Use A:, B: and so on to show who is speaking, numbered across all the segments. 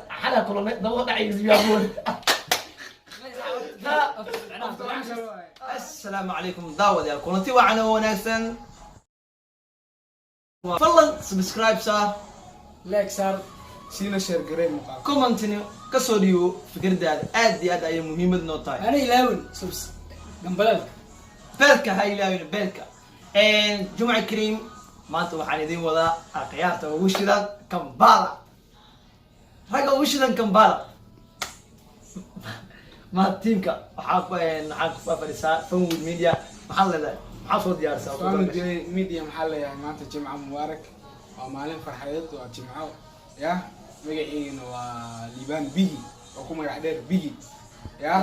A: Xalaa kulannay daba dhacay isbiyaabuun.
B: Asalaamu calaykum daawadayaal, kulanti wacan oo wanaagsan. Fadlan subscribe saar,
C: like saar,
D: siina share garee muuqaal.
B: Commentina kasoo dhiibo fikradaada, aad iyo aad ayay muhiimad noo tahay.
C: Ana ilaawin subs gambaleelka.
B: Beelka ha ilaawin beelka. Jumca kariim. Maanta waxaan idin wadaa akhyaarta ugu shidan Kambala, ragga ugu shidan Kambala. Maanta tiimka waxaa ku fadhisaa Funwood Media. Maxaad leedahay? Maxaad soo diyaarisaa?
D: Funwood Media maxaa leeyahay? Maanta Jimca mubaarak, waa maalin farxadeed, waa Jimco. Ya, magaciigana waa Liibaan Bigi oo ku magac dheer Bigi. Ya.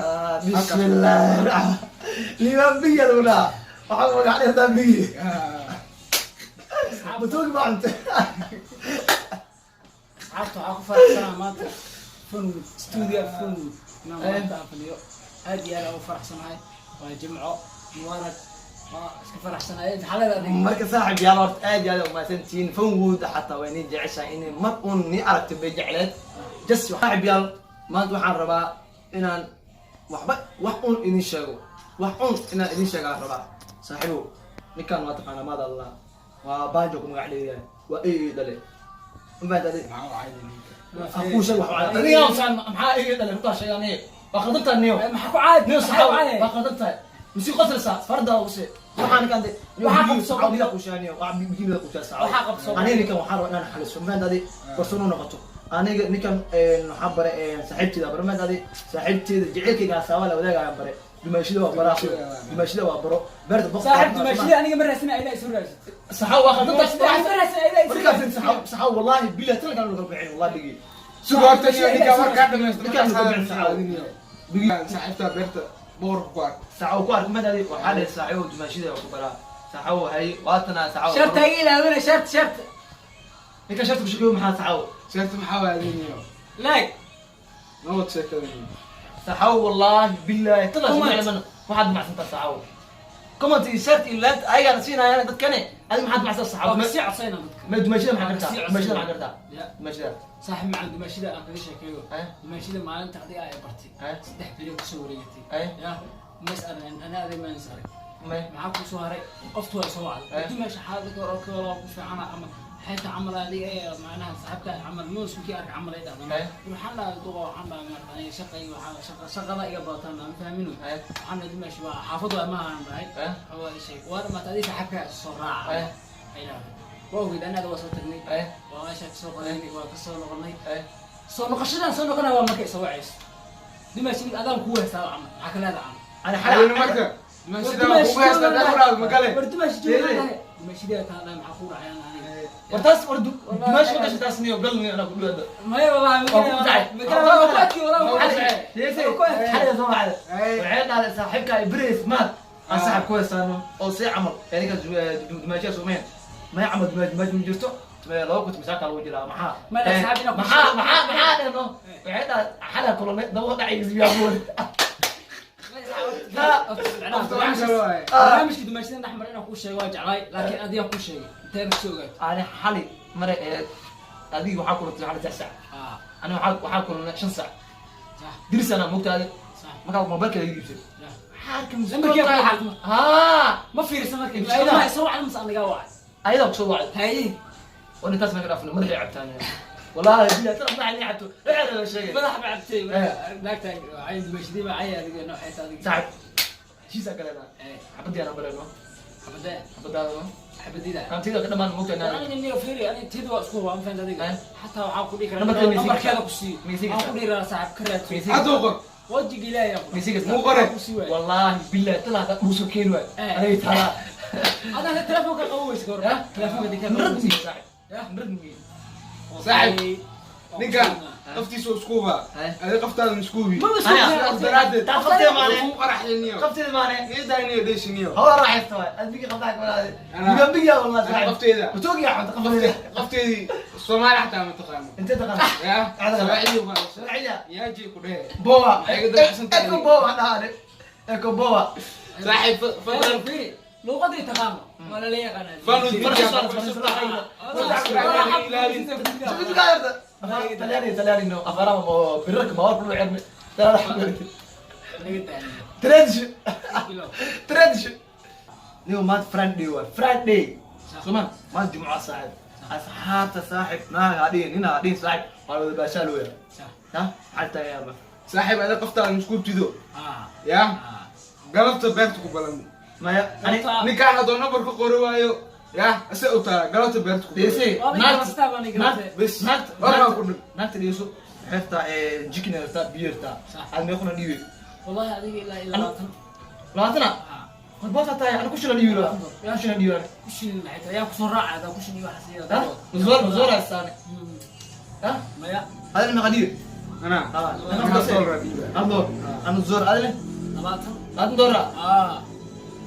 B: Bismillah, Liibaan Bigi lagu dhahaa. Waxaa ku magac dheertaa Bigi. Batoogi baa cunta.
C: Asxaabta, waxaa ku faraxsanaa maanta Funwood Studio, Funwood inaan maanta aan fadhiyo. Aad iyo aad aan u faraxsanahay. Waa Jimco mubaarak, waa iska faraxsanahay. Maxaa leedahay adiga?
B: Marka saaxib yaal, horta aad iyo aad umahadsantihiin. Funwood xataa waa inay jeceshahay, inay mar uun ni aragto bay jecleed. Just saaxib yaal, maanta waxaan rabaa inaan waxba wax un idin sheego, wax un inaan idin sheegaan rabaa. Saaxiibow, ninkan waa taqaanaa, maad Allah, waa Banjo ku magac dheeyahay, waa ey ey dhale. Ma fahantaade?
D: Maxaa u cayday ninka?
B: Aan kuu sheeg wax. Aniga maxaa ey dhale runtaa sheegaa? Waa khaldantahay niyo.
C: Maxaa ku caadi?
B: Niyo.
C: Maxaa ku
B: saxaaw
C: caadi?
B: Waa khaldan tahay misi qosleysaa farda use. Waxaan ninkan de
C: Waxaa qabso.
B: Waxaa kushaaniyo waxaa bigida kushaa saxaaw.
C: Waxaa qabso.
B: Aniga ninkan waxaan rabaa inaan xaliso, ma fahantaade? Kalsoon u noqoto. Aniga ninkan waxaan bare saaxiibteeda bare, ma fahantaade? Saaxiibteeda jaceylkayga asaaba la wadaagayaan bare. Dumaashida waa baraa, dumaashida waa baro beerta boqor.
C: Saaxiib, dumaashida aniga ma raasina, ilaa isu raasid.
B: Saxaaw, waa khaldan
C: Dumaashida aniga ma raasina, ilaa isu
B: markaa
C: raasид.
B: Saxaaw, saxaaw, wallahi billahi talakan lagu kala bixin, wallahi bigi.
D: Sugo horta niyo, ninka markaa dhamaysto.
B: Ninkaan lagu bixin saxaaw.
D: Bigi saaxiibtaa beerta boqorka ku ark.
B: Saxaaw ku ark, ma fahantaade? Waxaa leeyahay saaxiibow, dumaashida waa ku baraa. Saxaaw, hay waatana saxaaw.
C: Sharta iga ilaawina, shart shart.
B: Ninka sharta ku sheegayo maxaa saxaaw?
D: Sheegta maxaa waa adiniyo?
C: Like.
D: Nabad sheekada niyo.
B: Saxaaw, wallahi billahi tala.
C: Comment.
B: Waxaad macsantaa saxaaw, comment iyo shart iyo laant ayagaana siinayaan dadkane. Adiga maxaad macsan saxaaw?
C: Waa kasii codsayna dadka.
B: Ma dumaashida maxaa
C: Waa
B: kartaa?
C: kasii
B: Dumaashida maxaa
C: codsayna.
B: kartaa?
C: Ya.
B: Dumaashida.
C: Saaxiib macaan, dumaashida aan kaga sheekeeyo.
B: Eh?
C: Dumaashida maalinta adiga ay bartay,
B: Eh?
C: 3 beri kusoo wareegatay.
B: Eh?
C: Ya, ma is arag ana adiga, ma is arag.
B: May.
C: Maxaa kusoo haray? Qoftu waa soo wacday.
B: Eh?
C: Dumaasha xaalada ka hor oo ku fiicana ama xeeta camal adiga ee macnaha saaxiibka camal muuskii ark camal ay dhahdan.
B: Eh?
C: Waxaan dhahay duqa, waxaan dhahay maarata aniga shaqay, waxaa shaqa shaqada iga badataan ma fahmino.
B: Eh?
C: Waxaan dhahay dumaashi waa xaafad waa ma ahan dhahay.
B: Eh?
C: Waa ii sheeg, waa dhamaatay adiga saaxiibka soo raaca.
B: Eh?
C: Ay dhahday waa ogeyd, anaga waa soo tagnay.
B: Eh?
C: Waa meesha kasoo qodaynay, waa kasoo noqonay.
B: Eh?
C: Soo noqoshadan soo noqonaya waa markay soo wacayso dumaashi adaan kugu heestaa camal, maxaa ka leedahay camal?
B: Ana
D: Adina marka dumaashida waa kugu heystaa dad kuraad magale.
C: War dumaashi
B: Deede.
C: joogaa, dumaashida taa dhahay, maxaa kuu dhacayaan aniga?
B: War taas, war dumaashi ma gashay taas niyo, gal niyo anaa ku dhawaada.
C: Maya wallahi.
B: Waa ku dhacay.
C: Magala waa ku adkii, wallahi waa ku adkii.
B: Yeese.
C: Waa ku adkii.
B: Xalay soo wacday.
D: Eh.
B: Waxay dhahday saaxiibka ay berays maad aan saaxiib ku haysaano oo see camal ee ninka dumaashiya soomeen maya camal dumaashi ma jirto laba kut misaaka lagu jiraa maxaa.
C: Ma la
B: Eh,
C: saxaab inaa ku
B: maxaa
C: sheego.
B: Maxaa dhehno? Waxay dhahday xalay kulannay daba dhacay isbiyaabuun.
D: Qofta wax kale waaye.
C: Barnaamijkii dumaashida dhex maray inaan kuu sheego waa jeclaay, laakiin adiga kuu sheegay intee ma soo ogaato.
B: Ani xali mare ee adiga waxaa kulantay xali 9 sac.
C: Ah.
B: Ani waxaa kulannay 5 sac.
C: Sax.
B: Dirisana moogtaade.
C: Sax.
B: Markaa mobilka laga iibsay.
C: Ya.
B: Waxaa arkay
C: Lambarkii ku xaq.
B: Haa.
C: Ma fiirsan marka.
B: Imtixaan.
C: Ma soo wacday mise anigaa wacay?
B: Ayadaa kusoo wacday.
C: Haye.
B: War intaas naga dhaafna, madaxay cabtaan wallahi billahi tala, madaxa inay cabto waxaa la sheegay.
C: Madax ba cabtay.
B: Eh.
C: Naagta cay dumaashidii baa cay adiga noo xeeta adiga.
B: Saaxib, heshiisaa galeena.
C: Eh.
B: Xabadii aan barayno.
C: Xabadee?
B: Xabadaada no.
C: Xabadida.
B: Hantida ka dhamaan moogtaa.
C: Aniga niyo fiiri, aniga tida waa isku hubaa, ma fahanti adiga?
B: Eh?
C: Xataa waxaa ku dhihi karaa
B: Nambarkeeda ma isiin
C: nambarkeeda
B: kartaa?
C: ku siiyo.
B: Ma isiin
C: Waxaan ku
B: kartaa?
C: dhihi karaa saaxiib ka raadso.
B: Ma isiin
D: Hadduu qor.
C: Wajiga Ilaahay aa ku
B: Ma isiin kartaa?
D: Muu qore.
C: ku sii waayay.
B: Wallahi billahi tala hadda dhuuso keeni waay.
C: Eh.
B: Aniga tala.
C: Adaa telefoonka qabo weyse ka hor.
B: Eh?
C: Telefoonka dika.
B: Nradmi saaxib.
C: Ya?
B: Nradmi.
D: Saaxiib. Ninkan qaftiisa waa isku hubaa.
B: Eh.
D: Adi qaftaada ma isku hubi.
C: Ma isku
B: Aya.
C: hubi.
D: Sidaas daraaddeed
B: Taa qabteeda maane.
D: kuu qaraxday niyo.
B: Qabteeda maane.
D: Niyadaa niyo dheeshi niyo.
B: Hawa raaxaysta waay adbigi qabtaa ka
D: Ana-
B: walaade biga wallahi
D: Ana
B: saaxib.
D: qafteeda.
B: Kutoogiya xunta qabteeda.
D: Qafteedii Soomaali xataa ma taqaano.
B: Intee taqaana?
D: Ya.
B: Taqaana.
D: Sawaaxili baa.
B: Sawaaxili.
D: Yaaji ku dhehe.
B: Boa.
D: Maxay iga dabacsan tahay?
B: Eko boa dhahaane, eko boa.
D: Saaxiib, fadlan.
C: Fiiri, luuqadii taqaano waa lala yaqaanaa.
D: Funwood Media.
B: Talyaani, Talyaani, no afaraha ma birarka ma warku xirmi talyaani.
C: Naga daaniyo.
B: Tradition.
C: Bilow.
B: Tradition niyo. Maanta Friday waa Friday, soma? Maanta Jumco, saaxib. Asxaabta, saaxib, naaga hadhihin, nin hadhihin, saaxib, waa wada baashaal weya.
C: Sax.
B: Ha, maxaa tahay?
D: Saaxiib, ada qoftaada muskuubtido.
C: Ah.
D: Ya.
C: Ah.
D: Galabta beerta ku balan.
B: Maya, ani
D: Ninkaan hadduu number ku qori waayo, ya ase u taala galabta beerta ku balan.
B: Dhegeysi.
C: Waa
B: naagta
C: igarastaa, baan igarastay.
D: Bes.
B: Naagta.
D: Warkaa ku dhin.
B: Naagta dhegeyso, xeertaa jikin hertaa, biyo hertaa.
C: Sax.
B: Aad meequna dhiibe?
C: Wallahi adiga ilaa 20.
B: 20?
C: Ah.
B: War boota tahay, ana kushila dhiibi, kushila dhiibi.
C: Kushin maxay tahay? Yaa kusoo raaca hadaa kushin iyo waxaas iyo
B: Ha, mazoor, mazoor haystaane. Ha.
C: Maya.
B: Adina meeqa dhiibe?
D: Anaa.
B: Ha.
D: Hal doolar dhiiba.
B: Hal door ana zoor, adina?
C: 20.
B: 20 doolar.
C: Ah,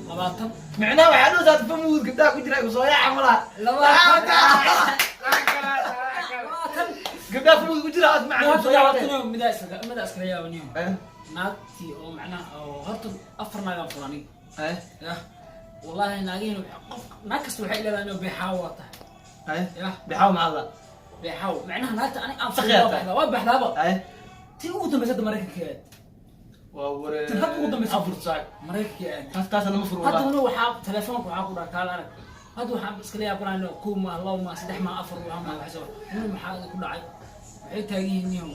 C: 20.
B: Micnaha waxaa dhowsaad famuud gabdhaha ku jira soo yaaca malaha.
C: 20.
B: Gabdhaha famuud ku jira aad macna soo yaacday.
C: Midaa iskala yaabaniyo. Naagtii oo macnaha oo horta afar naagaan furan aniga. Yah, wallahi naagihiin qof naag kasta waxay leedahay inuu beexaawo waa tahay. Yah.
B: Bixaaw maxaa la?
C: Beexaawo macnaha naagta ani aan
B: Saqiya
C: furay waa
B: tahay.
C: baxdaa, waa baxdaaba. Tii ugu dambaysa hadda Maraykanka aad.
B: Waa waree.
C: Tan hadda ugu dambaysa.
B: Afur saac.
C: Maraykanka aad.
B: Taas, taas lama furo.
C: Hadda
B: wallahi.
C: una waxaa telefoonka waxaa ku dhaha kaal arag. Hadda waxaan iskala yaabanayno kow maa, labo maa, saddex maa, afar waa maa, waxay soo una maxaa ku dhacay? Waxay taagan yihiin niyow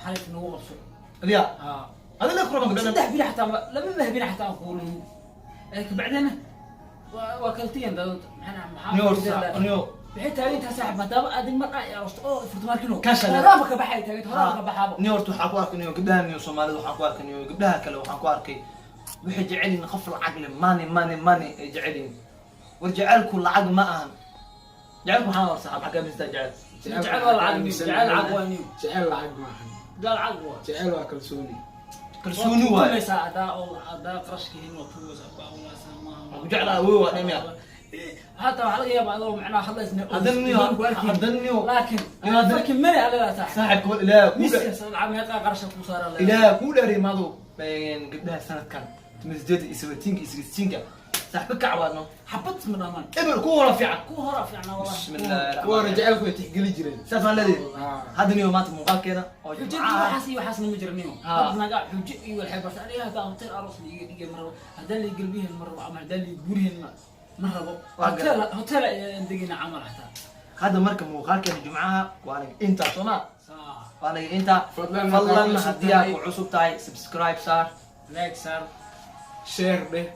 C: xalif nagu qabso.
B: Adiga?
C: Haa.
B: Adiga la kurama gabdhaha.
C: 3 bili xataa laba mahbina xataa aan kuulin kabacdina waa kala tegayn dad maxaa maxaa
B: Niyo horta niyo.
C: Waxay taagan tahay, saaxib, maadaama adig mar ay arosto oo furtumaarkino
B: Kasha le.
C: horaaba ka baxay taagan, horaaba ka baxaaba.
B: Niyo horta waxaa ku arkay niyo gabdhaha, niyo Soomaalida waxaa ku arkay, niyo gabdhaha kale waxaan ku arkay, waxay jecel yihiin qof lacag leh, money, money, money ay jecel yihiin. War jacaylku lacag ma ahan. Jacaylku maxaa hor, saaxib? Xaggaa mistaa jacayl?
C: Jecel waa lacag niyo, jecel lacag waa niyo.
D: Jecel lacag maahan.
C: Jecel lacag waa.
D: Jecel waa kalsooni.
B: Kalsooni waaye.
C: Tumaysaa hadaa oo hadaa qarashka helin, waa tumaysaa, waa walaasa maaha.
B: Waan ku jeclaa awoow waa dhamiya.
C: Hataa waxaa laga yaabaa adoo macnaha hadlaysna
B: Haddana niyo, haddana niyo.
C: Laakiin
B: Niyo, haddana-
C: laakiin mani aleedaa saaxib.
B: Saaxibka wal Ilaah kuu
C: miiska lacag meeqaa qarasha kuu saaraa leedahay?
B: Ilaah kuu dhaariy maado gabdhaha sanadkan 18 iyo 17 iyo 16 saaxib ka kacbaadno.
C: Xabad ma dhamaan.
B: Ebel kuwa hora fiican.
C: Kuwa hora fiicnaa wallahi.
B: Bismillaah.
D: Kuwa hore jecelku way tixgeli jireen.
B: Saas maan leedahay.
D: Ah.
B: Hadda niyo maanta muuqaalkeena oo
C: xujadii
B: Jimcaha.
C: Waxaas iyo waxaasna ma jira niyo.
B: Ha.
C: Hadda naga xujo iyo waxay barta aniga hataa hotel aroos liiga dhigay ma rabo, haddaan lii galbihin ma rabo, ama haddaan lii gurihin ma rabo.
B: Waa
C: hotel hotel ayaan degina camal xataa.
B: Hadda marka muuqaalkeena Jumcaha waa naga intaa, soo ma?
C: Saa.
B: Waa naga intaa.
D: Fadlan
B: fadlan
D: haddaad ku
B: haddii aad
D: cusub
B: ku cusub tahay, subscribe saar.
C: Like saar.
D: Share dheh.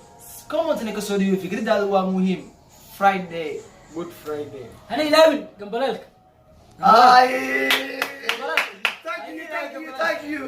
B: Commentna kasoo dhiibo fikradaada, waa muhiim. Friday.
D: Good Friday.
C: Hana ilaawin gambaleelka.
B: Ay, thank you, thank you, thank you.